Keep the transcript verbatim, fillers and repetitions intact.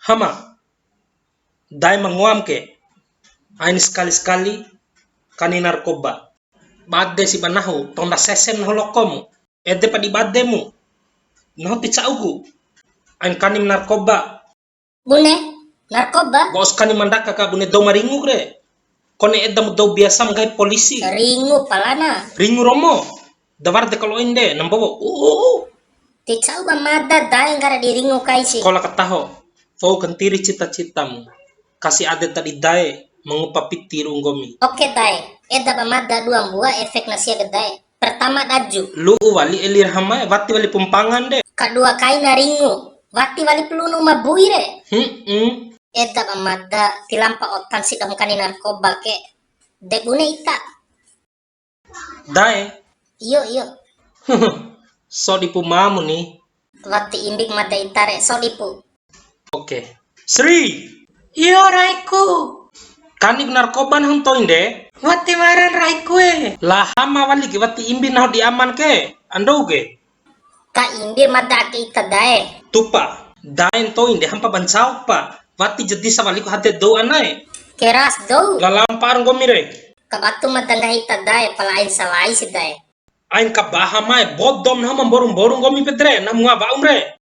Hama, dae ma ngoam ke, ain sekali-sekali kani narkoba. Bade si ba nahu, tonda sesen nahu lokomu. Ede pa di bademu. Nahu ti ca'uku. Ain kanim narkoba. Bune, narkoba? Bos kani mandaka ka bune dou maringu re. Kone edamu dou biasa nggahi polisi. Ringu palana. Ringu romo. Dawar de kaloin de, nambowo. Uh, uh, uh. Ti ca'u ba mada dae nggara di ringu kai si. Kola kataho. Fou kentiri cita-citamu. Kasi ade tadi dae, mengupa piti ru'u nggomi. Oke dae, eda ba mada dua mbua efek na sia ke dae. Pertama daju. Lu'u wali elir hamae, wati wali pumpangan de. Kadua kaina ringu, wati wali pelunu ma bui re. Hmm, hmm. Eda ba mada, tilampa otan si dou kani narkoba ke. De bune ita. Dae. Iyo, iyo. Sodi pu mamu ni. Wati imbik mada ita re, sodi pu. Oke. Sri. Iyo, raiku. Kanik narkoba nahu ntoin de. Wati waran raiku e. Lahama wali ke wati imbi nahu di aman ke. Andou ke. Ka imbi mada ake ita dae. Tupa. Dae ntoin de hampa bancau pa. Wati jadi sawaliku hade dou anae. Keras dou. Lalampar nggomi re. Kabatu mada nggahi ita dae, pala ain salai si dae. Ain kabaha mae, bodom nahu ma mboru-mboru nggomi pede re, na mua wa'um re.